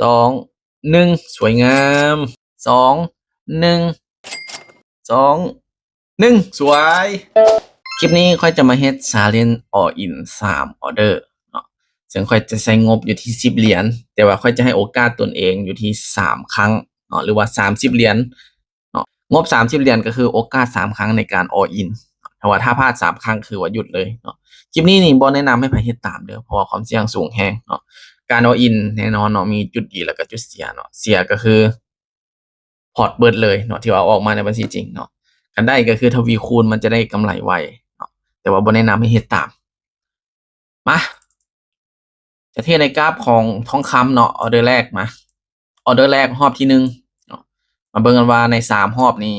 ສອງ ໜຶ່ງ ສວຍງາມ ສອງ ໜຶ່ງ ສອງ ໜຶ່ງ ສວຍ. ຄລິບນີ້ຂ້ອຍຈະມາເຮັດ challenge all in ສາມ order ເນາະ ເຊິ່ງຂ້ອຍຈະໃຊ້ງົບຢູ່ທີ່ ສິບ ຫຼຽນ ແຕ່ວ່າຂ້ອຍຈະໃຫ້ໂອກາດຕົນເອງຢູ່ທີ່ ສາມ ຄັ້ງເນາະ ຫຼືວ່າ ສາມສິບ ຫຼຽນເນາະ. ງົບ ສາມສິບ ຫຼຽນ ກໍຄືໂອກາດ ສາມ ຄັ້ງໃນການ all in ເນາະ ຖ້າວ່າຖ້າພາດ ສາມ ຄັ້ງ ຄືວ່າຢຸດເລີຍເນາະ. ຄລິບນີ້ນີ້ບໍ່ແນະນຳໃຫ້ໃຜເຮັດຕາມເດີ້ ເພາະວ່າຄວາມສ່ຽງສູງແຮງເນາະ. ການ all in ແນ່ນອນເນາະ ມີຈຸດດີ ແລ້ວກໍຈຸດເສຍເນາະ. ເສຍກໍຄື ພອດເບິດເລີຍເນາະ ທີ່ວ່າອອກມາໃນບັນຊີຈິງເນາະ. ຄັນໄດ້ກໍຄືທະວີຄູນ ມັນຈະໄດ້ກຳໄລໄວເນາະ ແຕ່ວ່າບໍ່ແນະນຳໃຫ້ເຮັດຕາມ. ມາ ຈະເທໃນກາບຂອງທອງຄຳເນາະ order ແລກມາ order ແລກຮອບທີໜຶ່ງເນາະ. ມາເບິ່ງກັນວ່າໃນສາມຮອບນີ້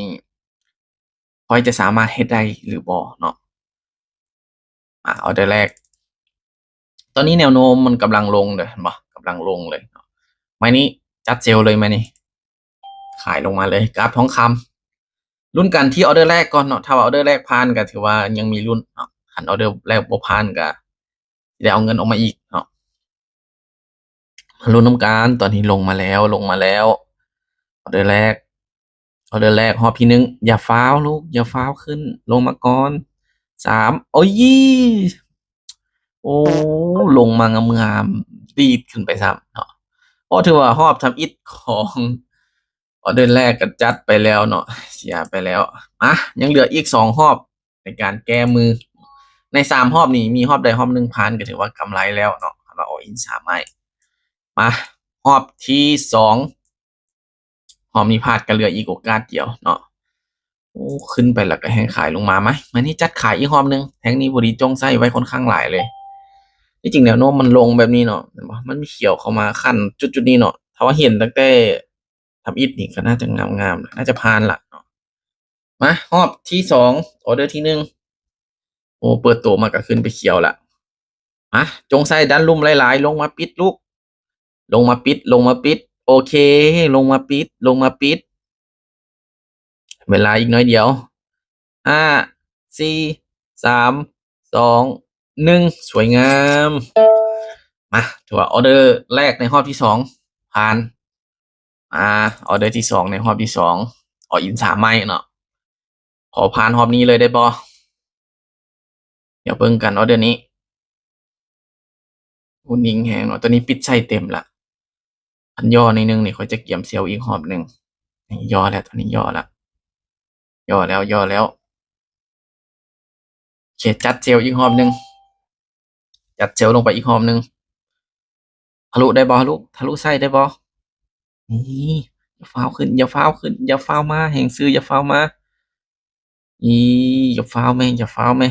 ຂ້ອຍຈະສາມາດເຮັດໄດ້ຫຼືບໍ່ເນາະ. ອາ order ແລກ ຕອນນີ້ແນວໂນ້ມມັນກຳລັງລົງເດີ້ ເຫັນບໍ່? ກຳລັງລົງເລີຍເນາະ. ໄມ້ນີ້ຈັດເຊວເລີຍ ໄມ້ນີ້ ຂາຍລົງມາເລີຍ ກາບທອງຄຳ. ລຸ້ນກັນທີ່ order ແລກກ່ອນເນາະ ຖ້າວ່າ order ແລກຜ່ານກໍຖືວ່າຍັງມີລຸ້ນເນາະ ຄັນ order ແລກບໍ່ຜ່ານກໍຊິໄດ້ເອົາເງິນອອກມາອີກເນາະ. ມາລຸ້ນນຳກັນ ຕອນນີ້ລົງມາແລ້ວ ລົງມາແລ້ວ order ແລກ order ແລກຮອບທີໜຶ່ງ ຢ່າຟ້າວລູກ ຢ່າຟ້າວຂຶ້ນ ລົງມາກ່ອນ ສາມ ໂອ້ຍ ໂອ້ ລົງມາງາມໆ ດີດຂຶ້ນໄປຊ້ຳເນາະ. ໂອ້ ຖືວ່າຮອບທຳອິດຂອງ order ແລກກໍຈັດໄປແລ້ວເນາະ ເສຍໄປແລ້ວ. ມາ ຍັງເຫຼືອອີກສອງຮອບໃນການແກ້ມື. ໃນສາມຮອບນີ້ ມີຮອບໃດຮອບໜຶ່ງຜ່ານກໍຖືວ່າກຳໄລແລ້ວເນາະ ຄັນວ່າ all in ສາມໄມ້. ມາ ຮອບທີສອງ ຮອບນີ້ພາດກໍເຫຼືອອີກໂອກາດດຽວເນາະ. ໂອ້ ຂຶ້ນໄປແລ້ວກໍແຮ່ງຂາຍລົງມາ. ມາ ມານີ້ຈັດຂາຍອີກຮອບໜຶ່ງ ແທ່ງນີ້ພໍດີຈົ່ງໃສ່ໄວ້ຄ່ອນຂ້າງຫຼາຍເລີຍ. ທີ່ຈິງແນວໂນ້ມມັນລົງແບບນີ້ເນາະ ເຫັນບໍ່? ມັນມີຂຽວເຂົ້າມາຂັ້ນຈຸດໆນີ້ເນາະ ຖ້າວ່າເຫັນຕັ້ງແຕ່ ທຳອິດນີ້ກໍໜ້າຈະງາມໆ ໜ້າຈະຜ່ານລະເນາະ. ມາຮອບທີສອງ order ທີໜຶ່ງ ໂອ້ ເປີດໂຕມາກໍຂຶ້ນໄປຂຽວລະ. ມາ ຈົ່ງໃສ່ດັນລຸ່ມຫຼາຍໆ ລົງມາປິດລູກ ລົງມາປິດ ລົງມາປິດ ໂອເຄ ລົງມາປິດ ລົງມາປິດ. ເວລາອີກໜ້ອຍດຽວ ຫ້າ ສີ່ ສາມ ສອງ ໜຶ່ງ ສວຍງາມ. ມາ ຖືວ່າ order ແລກໃນຮອບທີສອງຜ່ານ. ອາ order ທີສອງໃນຮອບທີສອງ all in ສາມໄມ້ເນາະ. ຂໍຜ່ານຮອບນີ້ເລີຍໄດ້ບໍ່? ດຽວເບິ່ງກັນ order ນີ້. ໂອ້ ນິ່ງແຮງເນາະ ຕອນນີ້ປິດໃສ່ເຕັມລະ. ອັນຫຍໍ້ໜ້ອຍໜຶ່ງນີ້ ຂ້ອຍຈະກຽມເຊວອີກຮອບໜຶ່ງ. ນີ້ຫຍໍ້ແລ້ວ ຕອນນີ້ຫຍໍ້ລະ ຫຍໍ້ແລ້ວ ຫຍໍ້ແລ້ວ. ໂອເຄ ຈັດເຊວອີກຮອບໜຶ່ງ ຈັດເຊວລົງໄປອີກຮອບໜຶ່ງ. ທະລຸໄດ້ບໍ່? ທະລຸ ທະລຸໃສ່ໄດ້ບໍ່? ນີ້ ຢ່າຟ້າວຂຶ້ນ ຢ່າຟ້າວຂຶ້ນ ຢ່າຟ້າວມາ ແຮງຊື້ ຢ່າຟ້າວມາ. ອີ ຢ່າຟ້າວແມ ຢ່າຟ້າວແມ.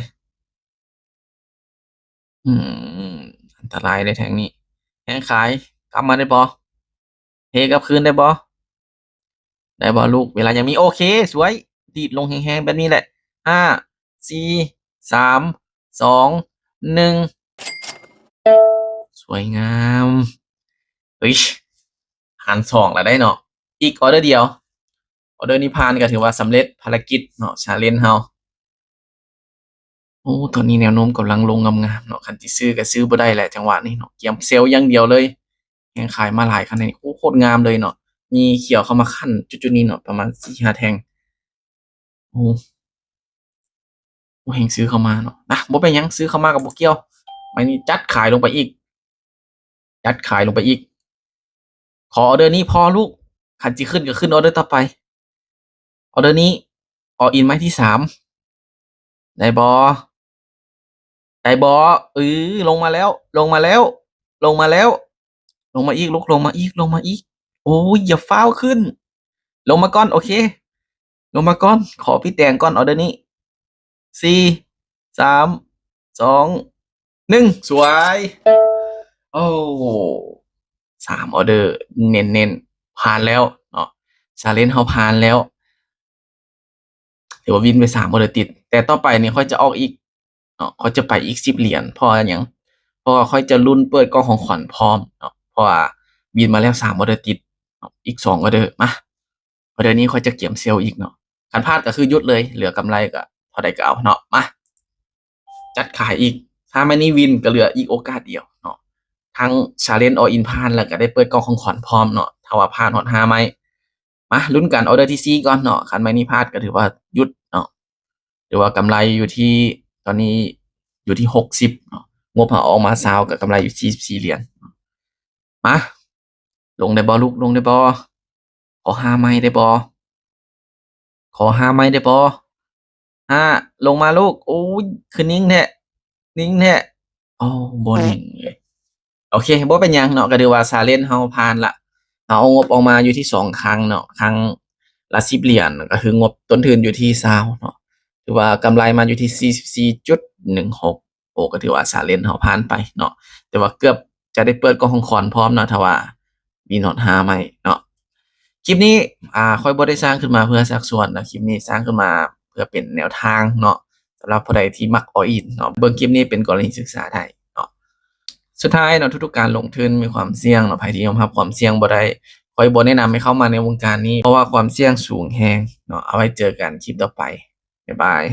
ອືມ ອັນຕະລາຍເດ້ແທ່ງນີ້. ແຮງຂາຍ ກັບມາໄດ້ບໍ່? ເທກັບຄືນໄດ້ບໍ່? ໄດ້ບໍ່ລູກ? ເວລາຍັງມີ. ໂອເຄ ສວຍ ດີດລົງແຮງໆ ແບບນີ້ແຫຼະ. ຫ້າ ສີ່ ສາມ ສອງ ໜຶ່ງ ສວຍງາມ. ເອີຍ ຫານສອງລະໄດ້ເນາະ ອີກ order ດຽວ. Order ນີ້ຜ່ານກໍຖືວ່າສຳເລັດພາລະກິດເນາະ challenge ເຮົາ. ໂອ້ ຕອນນີ້ແນວໂນ້ມກຳລັງລົງງາມໆເນາະ ຄັນຊິຊື້ກໍຊື້ບໍ່ໄດ້ແຫຼະ ຈັງຫວະນີ້ເນາະ ກຽມເຊວຢ່າງດຽວເລີຍ. ແຮງຂາຍມາຫຼາຍຂະໜາດນີ້ ໂອ້ ໂຄດງາມເລີຍເນາະ. ມີຂຽວເຂົ້າມາຂັ້ນຈຸດໆນີ້ເນາະ ປະມານສີ່ຫ້າແທ່ງ. ໂອ້ ໂອ້ ແຮງຊື້ເຂົ້າມາເນາະ. ນະ ບໍ່ເປັນຫຍັງ ຊື້ເຂົ້າມາກໍບໍ່ກ່ຽວ. ໄມ້ນີ້ຈັດຂາຍລົງໄປອີກ ຈັດຂາຍລົງໄປອີກ. ຂໍ order ນີ້ພໍລູກ ຄັນຊິຂຶ້ນກໍຂຶ້ນ order ຕໍ່ໄປ. Order ນີ້ all in ໄມ້ທີສາມ ໄດ້ບໍ່? ໄດ້ບໍ່? ເອີ ລົງມາແລ້ວ ລົງມາແລ້ວ ລົງມາແລ້ວ. ລົງມາອີກລູກ ລົງມາອີກ ລົງມາອີກ. ໂອ້ຍ ຢ່າຟ້າວຂຶ້ນ ລົງມາກ່ອນ. ໂອເຄ ລົງມາກ່ອນ ຂໍປິດແດງກ່ອນ order ນີ້. ສີ່ ສາມ ສອງ ໜຶ່ງ ສວຍ. ໂອ້ ສາມ order ເນັ້ນໆ ຜ່ານແລ້ວເນາະ challenge ເຮົາຜ່ານແລ້ວ. ຖືວ່າວິນໄປສາມ order ຕິດ ແຕ່ຕໍ່ໄປນີ້ຂ້ອຍຈະອອກອີກເນາະ ຂ້ອຍຈະໄປອີກສິບຫຼຽນ. ເພາະວ່າຫຍັງ? ເພາະວ່າຂ້ອຍຈະລຸ້ນເປີດກ່ອງຂອງຂວັນພ້ອມເນາະ ເພາະວ່າວິນມາແລ້ວສາມ order ຕິດເນາະ ອີກສອງ order. ມາ order ນີ້ຂ້ອຍຈະກຽມເຊວອີກເນາະ ຄັນພາດກໍຄືຢຸດເລີຍ ເຫຼືອກຳໄລກໍເທົ່າໃດກໍເອົາເນາະ. ມາ ຈັດຂາຍອີກ ຖ້າໄມ້ນີ້ວິນກໍເຫຼືອອີກໂອກາດດຽວເນາະ. ທັງ challenge all in ຜ່ານ ແລ້ວກໍໄດ້ເປີດກ່ອງຂອງຂວັນພ້ອມເນາະ. ຖ້າວ່າຜ່ານຮອດຫ້າໄມ້ ມາລຸ້ນກັນ order ທີສີ່ກ່ອນເນາະ. ຄັນໄມ້ນີ້ພາດກໍຖືວ່າຢຸດເນາະ. ຖືວ່າກຳໄລຢູ່ທີ່ ຕອນນີ້ຢູ່ທີ່ຫົກສິບເນາະ. ງົບເຮົາອອກມາຊາວ ກໍກຳໄລຢູ່ສີ່ສິບສີ່ຫຼຽນ. ມາ ລົງໄດ້ບໍ່ລູກ ລົງໄດ້ບໍ່? ຂໍຫ້າໄມ້ໄດ້ບໍ່? ຂໍຫ້າໄມ້ໄດ້ບໍ່? ຫ້າ ລົງມາລູກ. ໂອ້ຍ ຄືນິ່ງແທ້ ນິ່ງແທ້. ໂອ້ ບໍ່ນິ່ງເລີຍ. ໂອເຄ ບໍ່ເປັນຫຍັງເນາະ. ກໍຖືວ່າ challenge ເຮົາຜ່ານລະ. ເຮົາເອົາງົບອອກມາຢູ່ທີ່ສອງຄັ້ງເນາະ, ຄັ້ງລະສິບຫຼຽນ ກໍຄືງົບຕົ້ນທຶນຢູ່ທີ່ຊາວເນາະ. ຖືວ່າກຳໄລມາຢູ່ທີ່ສີ່ສິບສີ່ຈຸດໜຶ່ງຫົກ. ໂອ້ ກໍຖືວ່າ challenge ເຮົາຜ່ານໄປເນາະ. ແຕ່ວ່າເກືອບຈະໄດ້ເປີດກ່ອງຂອງຂວັນພ້ອມເນາະ ຖ້າວ່າວິນຮອດຫ້າໄມ້ເນາະ. ຄລິບນີ້ ອ່າ ຂ້ອຍບໍ່ໄດ້ສ້າງຂຶ້ນມາເພື່ອຊັກຊວນນະ. ຄລິບນີ້ສ້າງຂຶ້ນມາເພື່ອເປັນແນວທາງເນາະ ສຳລັບຜູ້ໃດທີ່ມັກ all in ເນາະ. ເບິ່ງຄລິບນີ້ເປັນກໍລະນີສຶກສາໄດ້ເນາະ. ສຸດທ້າຍເນາະ ທຸກໆການລົງທຶນມີຄວາມສ່ຽງເນາະ. ໃຜທີ່ຍອມຮັບຄວາມສ່ຽງບໍ່ໄດ້ ຂ້ອຍບໍ່ແນະນຳໃຫ້ເຂົ້າມາໃນວົງການນີ້ ເພາະວ່າຄວາມສ່ຽງສູງແຮງເນາະ. ເອົາໄວ້ເຈີກັນຄລິບຕໍ່ໄປ. ບາຍບາຍ.